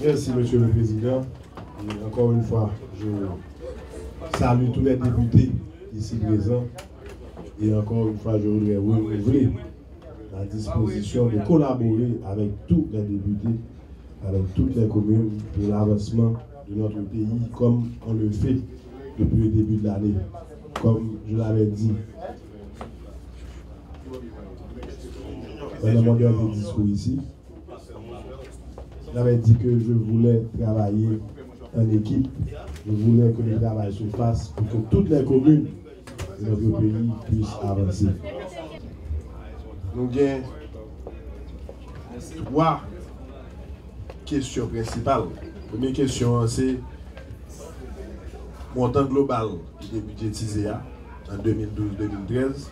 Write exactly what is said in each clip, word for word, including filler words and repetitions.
Merci, Monsieur le Président. Et encore une fois, je salue tous les députés ici présents. Et encore une fois, je voudrais renouveler la disposition de collaborer avec tous les députés, avec toutes les communes pour l'avancement de notre pays, comme on le fait depuis le début de l'année. Comme je l'avais dit pendant mon dernier discours ici, j'avais dit que je voulais travailler en équipe. Je voulais que le travail se fasse pour que toutes les communes de notre pays puissent avancer. Nou gen twa kesyon prensipal. Premye kesyon an se montan global ki te bidjetize a an de mil douz de mil trèz,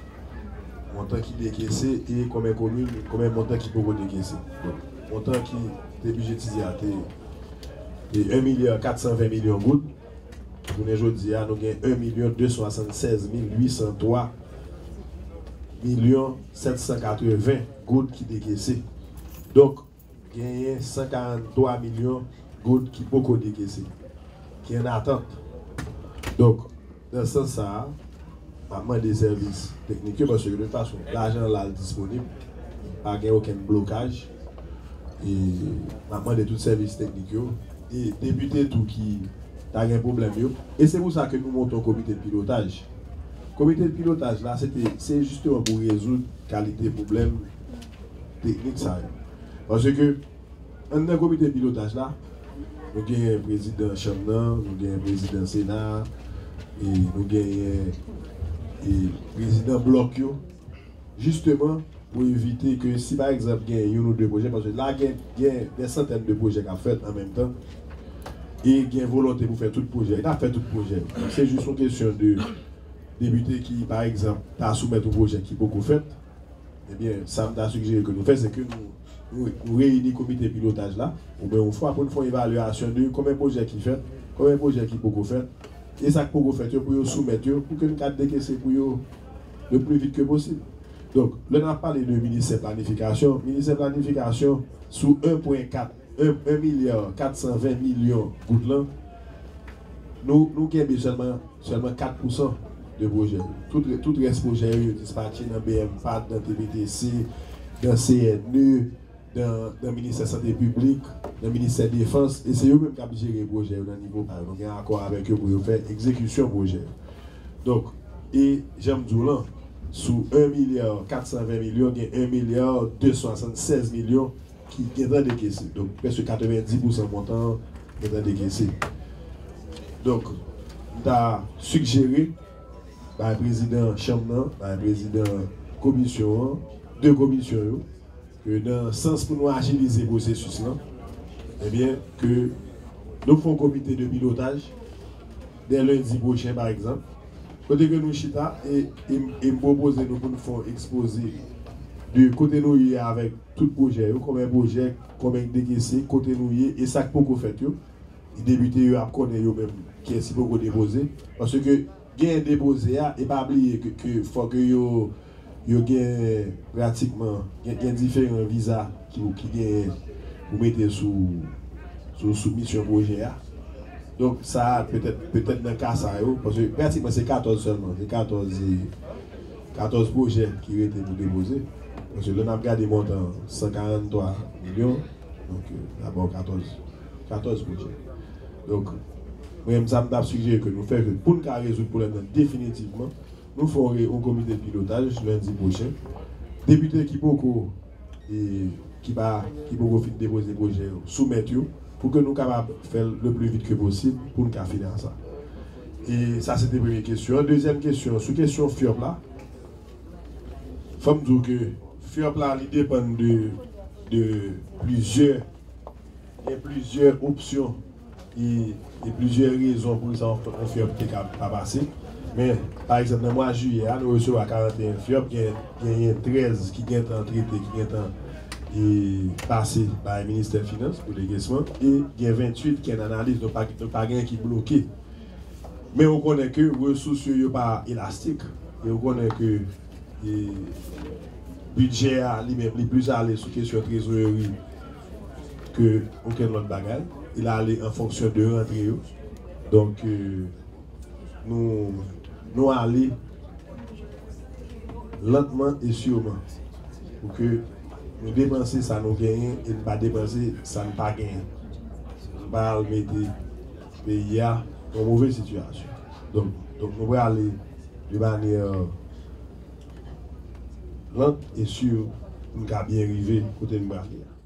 montan ki dekese e konbyen komin, konbyen montan ki poko dekese. Bon, montan ki te bidjetize a te, te en milya kat san ven milyon goud. Jounen jodi a, nou gen en milyon de san swasannsèz mil uit san twa milyon sèt san katreven goud ki dekese. Donk, genyen san karanntwa milyon goud ki poko dekese, ki an atant. Donk, nan sans sa a, m ap mande sèvis teknik yo, paske de tout fason, lajan an la, l disponib, pa gen okenn blokaj. E m ap mande tout sèvis teknik yo, e depite tou ki ta gen pwoblèm yo. E se pou sa ke nou monte yon komite de pilotaj. Komite de pilotaj la, se te, se jisteman pou rezoud kalite pwoblèm teknik sa yo. Paske, anndan komite pilotaj la, nou gen prezidan chanm nan, nou gen prezidan sena, e nou genyen, e, prezidan blòk yo, jisteman pou evite ke si pa egzanp gen youn ou de pwojè, paske la gen, gen dè santèn de pwojè k ap fèt an menm tan, e gen volonte pou fè tout pwojè, e n ap fè tout pwojè. Se jis yon kesyon de depite ki, pa egzanp, ta soumèt yon pwojè ki poko fèt, ebyen, sa m ta sigjere ke nou fè, se ke nou, nou, nou reyini komite pilotaj la, oubyen yon fwa pou n fè yon evalyasyon de konbyen pwojè ki fèt, konbyen pwojè ki poko fèt, e sa k poko fèt yo, pou yo soumèt yo, pou ke n ka dekese pou yo le pli vit ke posib. Donk, lè n ap pale de ministè planifikasyon, ministè planifikasyon, sou en pwen kat, en, en milya kat san ven milyon goud lan, nou, nou kenbe sèlman, sèlman kat pousan de pwojè yo. Tout, tout rès pwojè yo, yo dispatche nan B M FAT, nan T B T C, nan C N E, nan, nan ministè sante piblik, nan ministè defans, e se yo menm k ap jere pwojè yo nan nivo pa yo. Nou gen akò avèk yo pou yo fè egzekisyon pwojè yo. Donk, e jan m di w lan, sou en milya kat san ven milyon, gen en milya de san swasannsèz milyon ki gentan dekese. Donk, prèske katrevenndis pousan montan an gentan dekese. Donk, m ta sigjere bay prezidan chanm nan, bay prezidan komisyon an, de komisyon yo, ke nan sans pou nou ajilize pwosesis lan, ebyen, ke nou fè yon komite de pilotaj dè lendi pwochen, pa egzanp, kote ke nou chita e, e, e m pwopoze nou pou n fè yon ekspoze de kote nou ye avèk tout pwojè yo, konbyen pwojè, konbyen k dekese, kote nou ye e sa k poko fèt yo. Depite yo ap konnen yo menm kiyès ki poko depoze. Paske genyen depoze a, e pa bliye ke, ke fòk yo, yo gen pratikman, gen, gen diferan viza ki, ki genyen pou mete sou, sou soumisyon pwojè a. Donk, sa a, petèt, petèt nan ka sa yo, paske pratikman se katòz sèlman, se katòz, e, katòz pwojè ki rete pou depoze. Paske lè n ap gade montan san karanntwa milyon, donk, e, dabò katòz, katòz pwojè. Donk, mwen menm sa m t ap sigjere ke nou fè, ke pou n ka rezoud pwoblèm nan definitivman, nou fè yon re-, yon komite de pilotaj lendi pwochen. Depite ki poko, e, ki pa, ki poko fin depoze pwojè yo, soumèt yo, pou ke nou kapab fè l le pli vit ke posib, pou n ka fini a sa. E sa se te premye kesyon an. Dezyèm kesyon, sou kesyon fyòp la, fò m di w ke fyòp la, li depann de, de plizyè, gen plizyè opsyon e, e plizyè rezon pou sa yon, yon fyòp te ka pa pase. Men, pa egzanp, nan mwa jiyè a, nou resevwa karanteyen fyòp, gen, genyen trèz ki gentan trete, ki gentan, e, pase bay Ministè Finans pou dekesman, e gen venntuit ki an analiz, nou pa, nou pa gen ki bloke. Men ou konnen ke resous yo, yo pa elastik. E ou konnen ke, e, bidjè a li menm, li plis ale sou kesyon trezoreri ke okenn lòt bagay. Il ale an fonksyon de rantre yo. Donk, euh, nou, nou ale lantman e siman pou ke nou depanse sa nou genyen e n pa depanse sa n pa genyen. Nou pa al mete peyi a nan move sitiyasyon. Donk, donk nou prale de manyè lant e si pou n ka byen rive kote n prale a.